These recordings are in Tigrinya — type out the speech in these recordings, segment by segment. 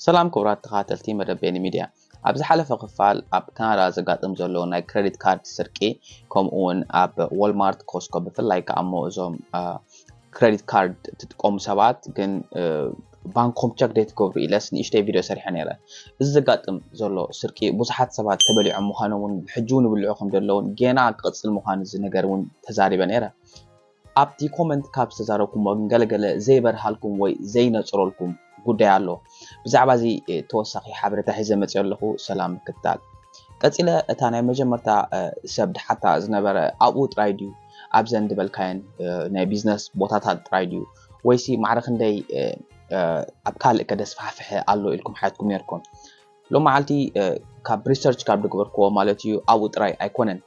ሰላም ክቡራት ተኸታተልቲ መደብ ቤኒ ሚድያ። ኣብ ዝሓለፈ ክፋል ኣብ ካናዳ ዘጋጥም ዘሎ ናይ ክረዲት ካርድ ስርቂ፣ ከምኡ እውን ኣብ ዎልማርት፣ ኮስኮ፣ ብፍላይ ከኣ እሞ እዞም ክረዲት ካርድ ትጥቀሙ ሰባት ግን ባንኮም ቸክ ደይትገብሩ ኢለስ ንእሽተይ ቪድዮ ሰሪሐ ነይረ። እዚ ዘጋጥም ዘሎ ስርቂ ብዙሓት ሰባት ተበሊዖም ምዃኖም እውን ሕጂ እውን ይብልዑ ከም ዘለውን ጌና ክቕጽል ምዃኑ እዚ ነገር እውን ተዛሪበ ነይረ። ኣብቲ ኮመንት ካብ ዝተዛረብኩሞ ግን ገለገለ ዘይበርሃልኩም ወይ ዘይነጽረልኩም ጉዳይ ኣሎ። ብዛዕባ እዚ ተወሳኺ ሓበሬታ ሒዘ መጽእ ኣለኹ። ሰላም ምክትታል። ቀጺለ እታ ናይ መጀመርታ ሰብ ድሓታ ዝነበረ ኣብኡ ጥራይ ድዩ ኣብዘን ዝበልካየን ናይ ቢዝነስ ቦታታት ጥራይ ድዩ ወይሲ ማዕረ ክንደይ ኣብ ካልእ ከደስፋሕፍሐ ኣሎ ኢልኩም ሓትኩም ነርኩም? ሎም መዓልቲ ካብ ሪሰርች ካብ ዝገበርክዎ ማለት እዩ ኣብኡ ጥራይ ኣይኮነን።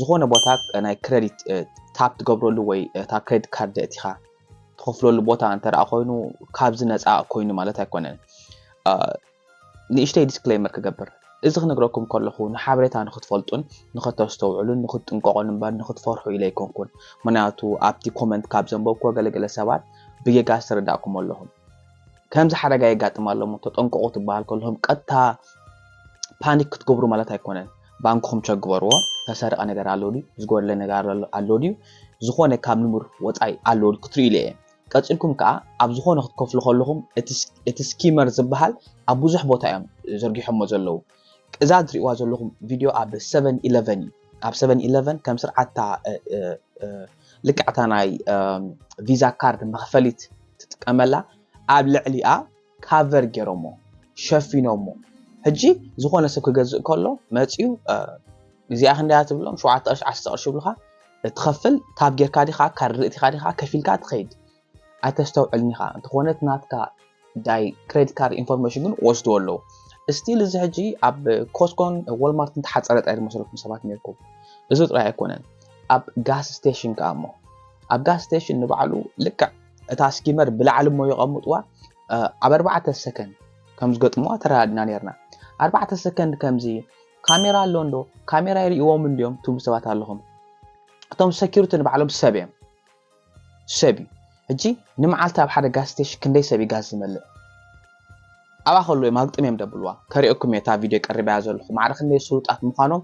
ዝኾነ ቦታ ናይ ክረዲት ታፕ ትገብረሉ ወይ እታ ክረዲት ካርድ እቲኻ ትኸፍለሉ ቦታ እንተ ደኣ ኮይኑ ካብዚ ነፃ ኮይኑ ማለት ኣይኮነን። ንእሽተይ ዲስክሌመር ክገብር፣ እዚ ክነግረኩም ከለኹ ንሓበሬታ ንክትፈልጡን ንክተስተውዕሉን ንክትጥንቀቑን እምበር ንክትፈርሑ ኢለ ኣይኮንኩን። ምክንያቱ ኣብቲ ኮመንት ካብ ዘንበብኩዎ ገለገለ ሰባት ብጌጋ ዝተረዳእኩም ኣለኹም። ከምዚ ሓደጋ የጋጥም ኣሎ እሞ ተጠንቀቑ ትበሃል ከለኹም ቀጥታ ፓኒክ ክትገብሩ ማለት ኣይኮነን። ባንክኹም ቸክ ግበርዎ። ተሰረቐ ነገር ኣሎ ድዩ? ዝጎደለ ነገር ኣሎ ድዩ? ዝኾነ ካብ ንቡር ወፃኢ ኣሎ ድዩ? ክትርእዩ ኢለ እየ። ቀፂልኩም ከዓ ኣብ ዝኾነ ክትከፍሉ ከለኹም እቲ ስኪመር ዝበሃል ኣብ ብዙሕ ቦታ እዮም ዘርጊሖሞ ዘለዉ። እዛ ትሪእዋ ዘለኹም ቪድዮ ኣብ ሰቨን ኢለቨን እዩ። ኣብ ሰቨን ኢለቨን ከም ስርዓታ ልክዕታ ናይ ቪዛ ካርድ መኽፈሊት ትጥቀመላ ኣብ ልዕሊኣ ካቨር ገይሮሞ ሸፊኖሞ። ሕጂ ዝኾነ ሰብ ክገዝእ ከሎ መፂኡ እዚኣ ክንደያ ትብሎም ሸውዓተ ቅርሺ ዓሰርተ ቅርሺ ይብሉኻ። ትኸፍል ታብ ጌርካ ዲኻ ካርድ ርእቲኻ ዲኻ ከፊልካ ትኸይድ። ኣይተስተውዕልን ኢኻ። እንተኾነት ናትካ ዳይ ክሬዲት ካርድ ኢንፎርሜሽን ግን ወስድዎ ኣለዉ። ስቲል እዚ ሕጂ ኣብ ኮስኮን ዎልማርትን ተሓፀረ ጥራይ ዝመሰለኩም ሰባት ነርኩም። እዚ ጥራይ ኣይኮነን። ኣብ ጋስ ስቴሽን ከኣ እሞ ኣብ ጋስ ስቴሽን ንባዕሉ ልክዕ እታ ስኪመር ብላዕሊ እሞ ይቐምጥዋ ኣብ ኣርባዕተ ሰከንድ ከም ዝገጥምዋ ተረዳድና ነርና። ኣርባዕተ ሰከንድ ከምዚ ካሜራ ኣሎ እንዶ ካሜራ ይርእዎም እንድዮም ትብሉ ሰባት ኣለኹም። እቶም ሰኪሪቲ ንባዕሎም ሰብ እዮም። ሰብ እዩ። ሕጂ ንመዓልቲ ኣብ ሓደ ጋስ ስቴሽን ክንደይ ሰብ እዩ ጋስ ዝመልእ? ኣብኣ ከለዉ እዮም ኣግጥም እዮም ደብልዋ። ከሪኦኩም እየ እታ ቪድዮ ቀሪበያ ዘለኹ። ማዕረ ክንደይ ስሉጣት ምዃኖም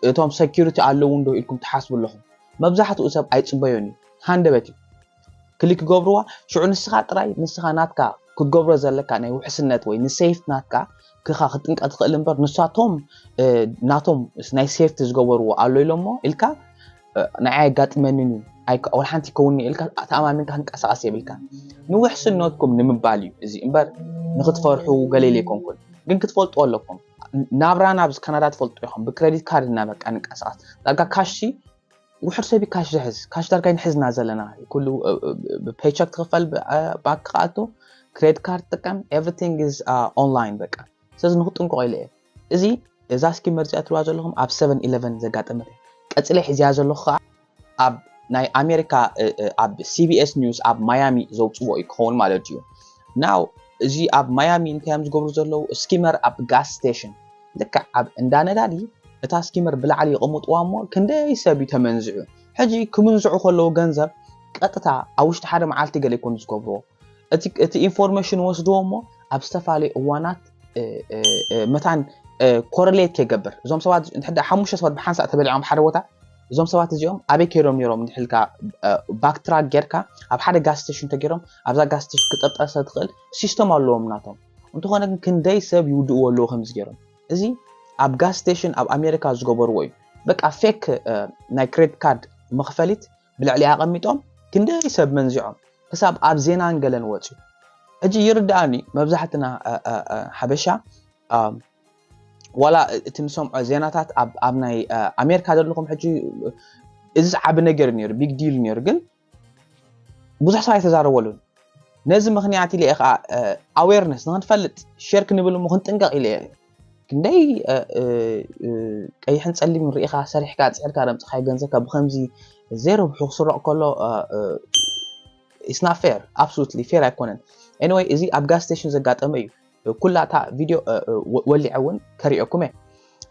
እቶም ሰኪሪቲ ኣለዉ እንዶ ኢልኩም ትሓስቡ ኣለኹም። መብዛሕትኡ ሰብ ኣይፅበዮን እዩ። ሃንደበት እዩ። ክሊክ ክገብርዋ ሽዑ ንስኻ ጥራይ ንስኻ ናትካ ክትገብሮ ዘለካ ናይ ውሕስነት ወይ ንሴፍ ናትካ ክኻ ክትጥንቀ ትኽእል እምበር ንሳቶም ናቶም ናይ ሴፍቲ ዝገበርዎ ኣሎ ኢሎሞ ኢልካ ንዓይ ኣጋጥመንን እዩ ወላ ሓንቲ ይከውንኒ ኢልካ ተኣማሚንካ ክንቀሳቀስ የብልካ። ንውሕስነትኩም ንምባል እዩ እዚ እምበር ንክትፈርሑ ገለ ኢለ ኣይኮንኩን። ግን ክትፈልጡ ኣለኩም ናብራና ኣብዚ ካናዳ ትፈልጡ ኢኹም ብክሬዲት ካርድ እና በቃ ንቀሳቀስ ዳርጋ ካሽ ውሕድ ሰብ ካሽ ዝሕዝ ካሽ ዳርጋ ንሕዝና ዘለና ኩሉ ብፔቸክ ትኽፈል ባንክ ክኣቱ ክሬዲት ካርድ ትጥቀም everything is online በቃ። ስለዚ ንክጥንቀቆ ኢለ እየ እዚ እዛ ስኪመር እዚኣ ትሪእዋ ዘለኹም ኣብ ሰቨን ኢለቨን ዘጋጠመት እያ። ቀፂለ ሒዝያ ዘለኹ ከዓ ኣብ ናይ ኣሜሪካ ኣብ ሲቢኤስ ኒውስ ኣብ ማያሚ ዘውፅዎ እዩ ክኸውን ማለት እዩ። ናው እዚ ኣብ ማያሚ እንታይ እዮም ዝገብሩ ዘለዉ ስኪመር ኣብ ጋስ ስቴሽን ልክዕ ኣብ እንዳ ነዳዲ እታ ስኪመር ብላዕሊ ይቕምጥዋ እሞ ክንደይ ሰብ እዩ ተመንዝዑ። ሕጂ ክምንዝዑ ከለዉ ገንዘብ ቀጥታ ኣብ ውሽጢ ሓደ መዓልቲ ገለ ይኮኑ ዝገብርዎ። እቲ ኢንፎርሜሽን ወስድዎ እሞ ኣብ ዝተፈላለዩ እዋናት መታን ኮረሌት ከይገብር እዞም ሰባት እንድሕር ሓሙሽተ ሰባት ብሓንሳእ ተበሊዖም ሓደ ቦታ እዞም ሰባት እዚኦም ኣበይ ከይዶም ነይሮም እንድሕልካ ባክትራክ ጌርካ ኣብ ሓደ ጋስ ስቴሽን ተገይሮም ኣብዛ ጋስ ስቴሽን ክጥርጠር ስለ ትኽእል ሲስተም ኣለዎም ናቶም። እንተኾነ ግን ክንደይ ሰብ ይውድእዎ ኣለዉ ከምዚ ገይሮም። እዚ ኣብ ጋስ ስቴሽን ኣብ ኣሜሪካ ዝገበርዎ እዩ። በቃ ፌክ ናይ ክሬዲት ካርድ መኽፈሊት ብልዕሊ ኣቐሚጦም ክንደይ ሰብ መንዚዖም ክሳብ ኣብ ዜናን ገለን ወፅዩ። ሕጂ ይርድኣኒ መብዛሕትና ሓበሻ ዋላ እቲ ንሰምዖ ዜናታት ኣብ ናይ ኣሜሪካ ዘለኹም ሕጂ እዚ ዓቢ ነገር ነይሩ ቢግ ዲል ነይሩ ግን ብዙሕ ሰብ ኣይተዛረበሉን። ነዚ ምኽንያት ኢለ እየ ከዓ ኣዌርነስ ንክንፈልጥ ሼር ክንብል እሞ ክንጥንቀቕ ኢለ እየ። ክንደይ ቀይሕን ፀሊምን ርኢኻ ሰሪሕካ ፅዕርካ ደምፅኻዮ ገንዘብካ ብከምዚ ዘይረብሑ ክስረቕ ከሎ it's not fair, absolutely fair ኣይኮነን። Anyway እዚ ኣብ ጋስ ስቴሽን ዘጋጠመ እዩ። ኩላ እታ ቪድዮ ወሊዐ እውን ከሪኦኩም እየ።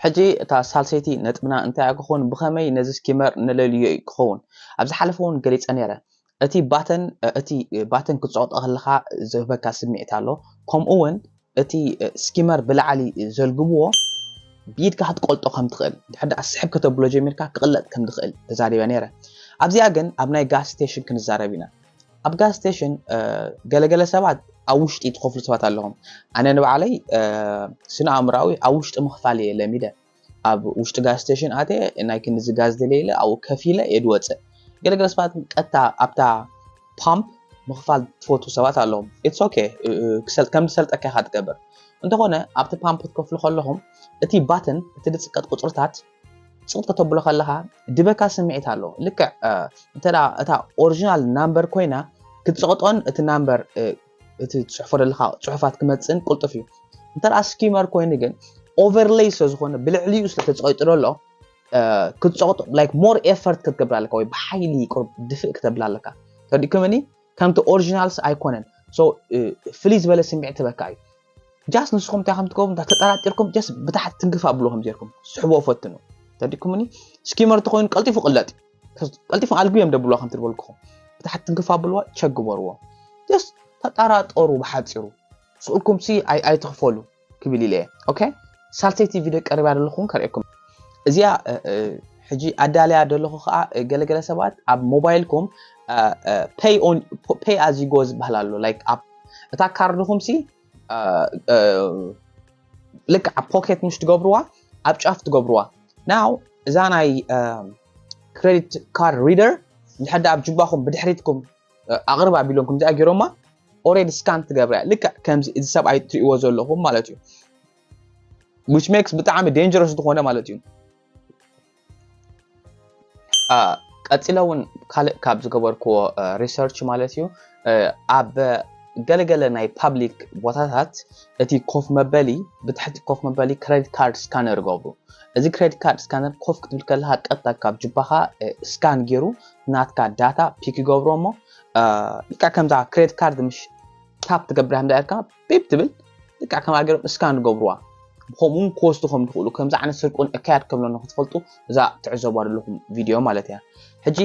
ሕጂ እታ ሳልሰይቲ ነጥብና እንታይ ክኸውን ብኸመይ ነዚ ስኪመር ንለልዮ ክኸውን ኣብ ዝሓለፈ እውን ገሊፀ ነይረ። እቲ ባተን እቲ ባተን ክትፀቕጦ ከለኻ ዝህበካ ስምዒት ኣሎ። ከምኡ እውን እቲ ስኪመር ብላዕሊ ዘልግብዎ ብኢድካ ክትቆልጦ ከም ትኽእል፣ ድሕር ደኣ ስሕብ ከተብሎ ጀሚርካ ክቕለጥ ከም ትኽእል ተዛሪበ ነይረ። ኣብዚኣ ግን ኣብ ናይ ጋስ ስቴሽን ክንዛረብ ኢና። ኣብ ጋስ ስቴሽን ገለገለ ሰባት ኣብ ውሽጢ ትኸፍሉ ሰባት ኣለኹም። ኣነ ንባዕለይ ስነ ኣእምራዊ ኣብ ውሽጢ ምኽፋል እየ ለሚደ። ኣብ ውሽጢ ጋዝ ስቴሽን ኣትየ ናይ ክንድዚ ጋዝ ደልየ ኢለ ኣብኡ ከፊለ እየ ዝወፅእ። ገለገለ ሰባት ቀጥታ ኣብታ ፓምፕ ምኽፋል ትፈቱ ሰባት ኣለዎም። ኢትስ ኦኬ፣ ከም ዝሰልጠካ ኢኻ ትገብር። እንተኾነ ኣብቲ ፓምፕ ክትከፍሉ ከለኹም እቲ ባተን እቲ ዝፅቀጥ ቁፅርታት ፅቕጥ ከተብሎ ከለኻ ድበካ ስምዒት ኣለዎ። ልክዕ እንተ እታ ኦሪጂናል ናምበር ኮይና ክትፅቕጦን እቲ ናምበር እቲ ትፅሕፎ ዘለኻ ፅሑፋት ክመፅእን ቅልጡፍ እዩ። እንተ ደኣ ስኪመር ኮይኑ ግን ኦቨርለይ ስለ ዝኾነ ብልዕሊኡ ስለ ተፀቂጡ ዘሎ ክትፀቕጦ ላይክ ሞር ኤፈርት ክትገብር ኣለካ ወይ ብሓይሊ ቁሩብ ድፍእ ክተብል ኣለካ። ተረዲእኩምኒ? ከምቲ ኦሪጂናልስ ኣይኮነን። ፍልይ ዝበለ ስምዒት ትበካ እዩ። ጃስት ንስኹም እንታይ ከም ትገብሩ እንዳ ተጠራጢርኩም ጀስት ብታሕቲ ትንክፍ ኣብሉ ከም ጌርኩም ስሕቦ ፈትኑ። ተረዲእኩምኒ? ስኪመር ተኮይኑ ቀልጢፉ ቅለጥ እዩ። ቀልጢፉ ኣልግብዮም ደብልዋ ከም ትበልኩኹም ብታሕቲ ትንክፍ ኣብልዋ ቸክ ግበርዎ። ጀስት ተጠራጠሩ ብሓፂሩ። ስኡልኩም ሲ ኣይትኽፈሉ ክብል ኢለ እየ። ኦኬ፣ ሳልሰይቲ ቪድዮ ቀሪባ ዘለኹም ከርእየኩም። እዚኣ ሕጂ ኣዳልያ ዘለኹ ከዓ ገለገለ ሰባት ኣብ ሞባይልኩም ፔይ ኣዚጎ ዝበሃል ኣሎ። ላይክ እታ ካርድኹም ሲ ልክዕ ኣብ ፖኬት ምሽ ትገብርዋ ኣብ ጫፍ ትገብርዋ። ናው እዛ ናይ ክሬዲት ካርድ ሪደር እንድሕር ኣብ ጅባኹም ብድሕሪትኩም ኣቕርብ ኣቢሎም ከምዚኣ ገይሮማ ኦሬዲ ስካን ትገብራ። ልክዕ ከምዚ እዚ ሰብኣይ ትሪእዎ ዘለኹም ማለት እዩ። ዊች ሜክስ ብጣዕሚ ዴንጀረስ ዝኾነ ማለት እዩ። ቀፂለ እውን ካልእ ካብ ዝገበርክዎ ሪሰርች ማለት እዩ ኣብ ገለገለ ናይ ፓብሊክ ቦታታት እቲ ኮፍ መበሊ ብትሕቲ ኮፍ መበሊ ክሬዲት ካርድ ስካነር ይገብሩ። እዚ ክሬዲት ካርድ ስካነር ኮፍ ክትብል ከለካ ቀጥታ ካብ ጅባኻ ስካን ገይሩ ናትካ ዳታ ፒክ ይገብሮ እሞ ልካ ከምዛ ክሬዲት ካርድ ምሽ ታፕ ትገብር ከምዛ ኢልካ ፒፕ ትብል ልካ ከም ኣገሮም ስካን ገብርዋ። ብከምኡ እውን ክወስዱ ከም ዝኽእሉ ከምዚ ዓይነት ስርቁን እካያድ ከም ዘሎ ክትፈልጡ እዛ ትዕዘቡ ኣለኹም ቪድዮ ማለት እያ። ሕጂ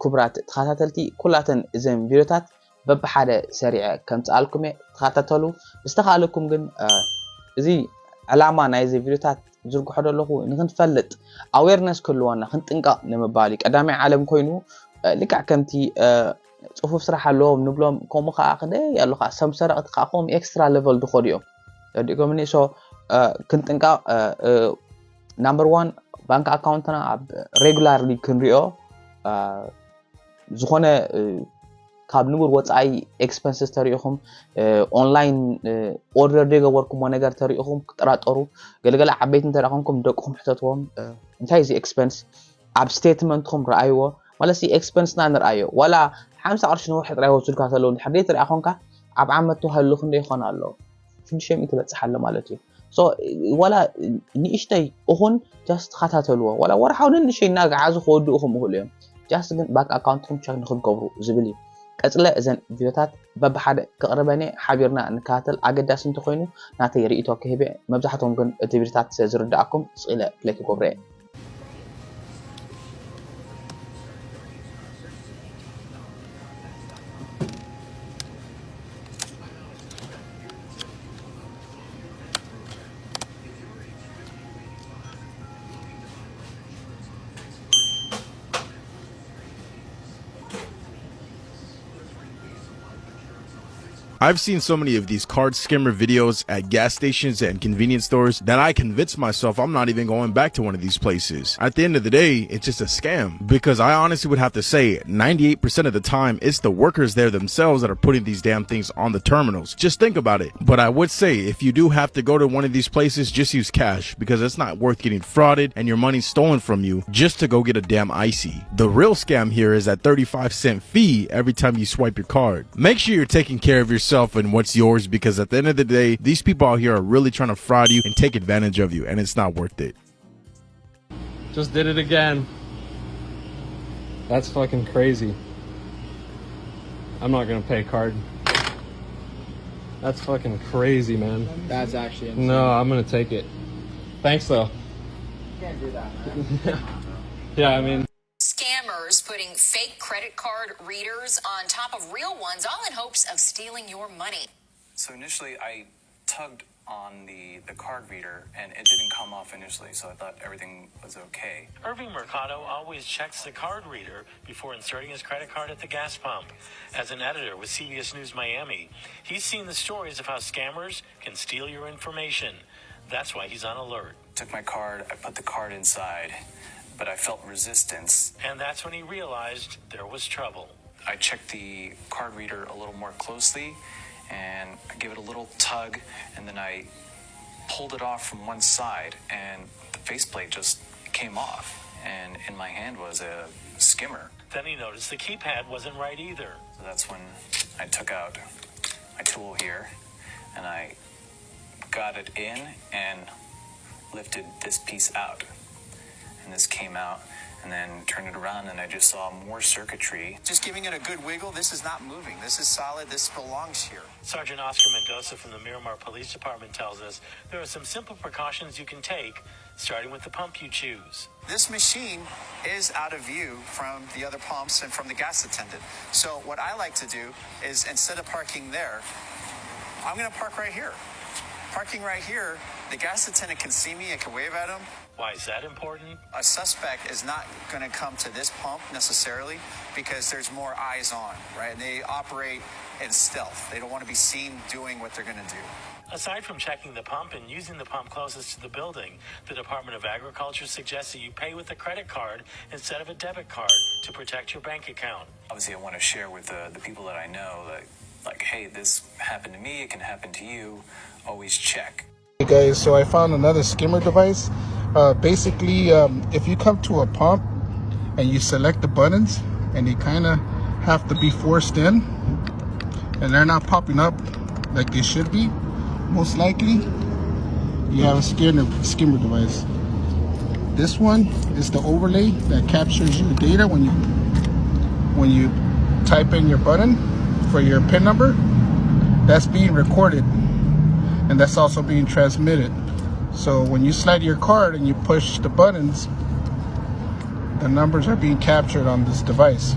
ክቡራት ተኸታተልቲ ኩላተን እዘን ቪድዮታት በብሓደ ሰሪዐ ከምፅኣልኩም እየ። ተኸታተሉ። ዝተኻለኩም ግን እዚ ዕላማ ናይዚ ቪድዮታት ዝርግሖ ዘለኹ ንክንፈልጥ ኣዌርነስ ክህልወና ክንጥንቀቕ ንምባል እዩ። ቀዳማይ ዓለም ኮይኑ ልክዕ ከምቲ ፅፉፍ ስራሕ ኣለዎም ንብሎም ከምኡ ከዓ ክንደይ ኣሎ ከዓ ሰብ ሰረቕቲ ከዓ ከምኡ ኤክስትራ ሌቨል ዝኸዱ እዮም። ተረዲእኩምኒ? ሶ ክንጥንቀቕ ናምበር ዋን ባንክ ኣካውንትና ኣብ ሬጉላርሊ ክንሪኦ ዝኾነ ካብ ንቡር ወፃኢ ኤክስፐንስስ ተሪኢኹም ኦንላይን ኦርደር ዘይገበርኩሞ ነገር ተሪኢኹም ክትጠራጠሩ ገለገለ ዓበይቲ እንተ ኮንኩም ደቅኹም ሕተትዎም እንታይ እዚ ኤክስፐንስ ኣብ ስቴትመንትኹም ረኣይዎ ማለት ሲ ኤክስፐንስና ንርኣዮ ዋላ ሓምሳ ቅርሺ ንወርሒ ጥራይ ወስዱካ ተለዉ ድሕር ደይ ትሪኣ ኮንካ ኣብ ዓመት ተዋህሉ ክንደ ይኾን ኣሎ ሽዱሽተ ሚእቲ ትበፅሕ ኣሎ ማለት እዩ። ዋላ ንእሽተይ እኹን ጃስት ተኸታተልዎ ዋላ ወርሓዊ ንእሽተይ እናገዓዙ ክወድኡ ከም ይኽእሉ እዮም። ጃስት ግን ባንክ ኣካውንትኩም ቸክ ንክትገብሩ ዝብል እዩ። ቀፅለ እዘን ቪዲዮታት በብሓደ ክቕርበን እየ ሓቢርና ንከታተል ኣገዳሲ እንተኮይኑ ናተይ ርእይቶ ክህብ እየ። መብዛሕትኦም ግን እቲ ቪዲዮታት ስለ ዝርድኣኩም ስቕ ኢለ ፕለይ ክገብሮ እየ። I've seen so many of these card skimmer videos at gas stations and convenience stores that I convince myself I'm not even going back to one of these places. At the end of the day, it's just a scam because I honestly would have to say ninety-eight percent of the time it's the workers there themselves that are putting these damn things on the terminals. Just think about it. But I would say if you do have to go to one of these places, just use cash because it's not worth getting frauded and your money stolen from you just to go get a damn icy. The real scam here is that thirty-five cent fee every time you swipe your card. Make sure you're taking care of yourself and what's yours because at the end of the day, these people out here are really trying to fraud you and take advantage of you, and it's not worth it. Just did it again. That's fucking crazy. I'm not gonna pay card. That's fucking crazy, man. That's actually insane. No, I'm gonna take it. Thanks though. You can't do that, man. Yeah, I mean. Scammers Putting fake credit card readers on top of real ones, all in hopes of stealing your money. So initially, I tugged on the, the card reader, and it didn't come off initially, so I thought everything was okay. Irving Mercado always checks the card reader before inserting his credit card at the gas pump. As an editor with C B S News Miami, he's seen the stories of how scammers can steal your information. That's why he's on alert. Took my card, I put the card inside, but I felt resistance. And that's when he realized there was trouble. I checked the card reader a little more closely, and I gave it a little tug, and then I pulled it off from one side, and the faceplate just came off, and in my hand was a skimmer. Then he noticed the keypad wasn't right either. So that's when I took out my tool here, and I got it in and lifted this piece out. And this came out and then turned it around, and I just saw more circuitry. Just giving it a good wiggle. This is not moving. This is solid. This belongs here. Sergeant Oscar Mendoza from the Miramar Police Department tells us there are some simple precautions you can take, starting with the pump you choose. This machine is out of view from the other pumps and from the gas attendant. So what I like to do is, instead of parking there, I'm going to park right here. Parking right here, the gas attendant can see me, I can wave at him. Why is that important? A suspect is not going to come to this pump necessarily because there's more eyes on, right? And they operate in stealth. They don't want to be seen doing what they're going to do. Aside from checking the pump and using the pump closest to the building, the Department of Agriculture suggests that you pay with a credit card instead of a debit card to protect your bank account. Obviously, I want to share with the, the people that I know that, like, hey, this happened to me, it can happen to you. Always check. Hey guys, so I found another skimmer device. Uh, basically, um, if you come to a pump and you select the buttons and they kind of have to be forced in and they're not popping up like they should be, most likely you have a skimmer, skimmer device. This one is the overlay that captures your data when you when you type in your button for your pin number. That's being recorded, and that's also being transmitted. So when you slide your card and you push the buttons, the numbers are being captured on this device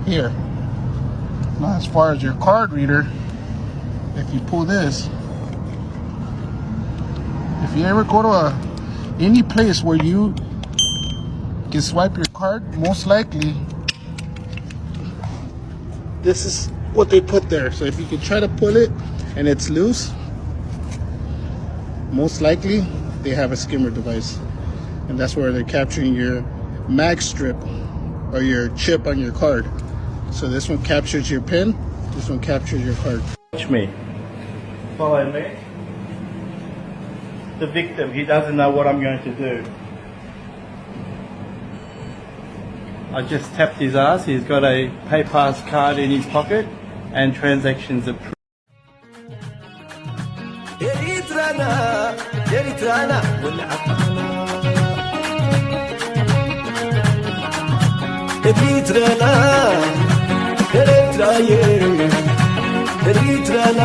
here. Now, as far as your card reader, if you pull this, if you ever go to a any place where you can swipe your card, most likely this is what they put there. So if you can try to pull it and it's loose, most likely they have a skimmer device, and that's where they're capturing your mag strip or your chip on your card. So this one captures your pin, this one captures your card. Watch me. Follow me. The victim, he doesn't know what I'm going to do. I just tapped his ass. He's got a PayPass card in his pocket and transactions approved. ኤሪትራና፣ ኤሪትራና፣ ወላዓትና። ኤሪትራና፣ ኤሪትራየ፣ ኤሪትራና።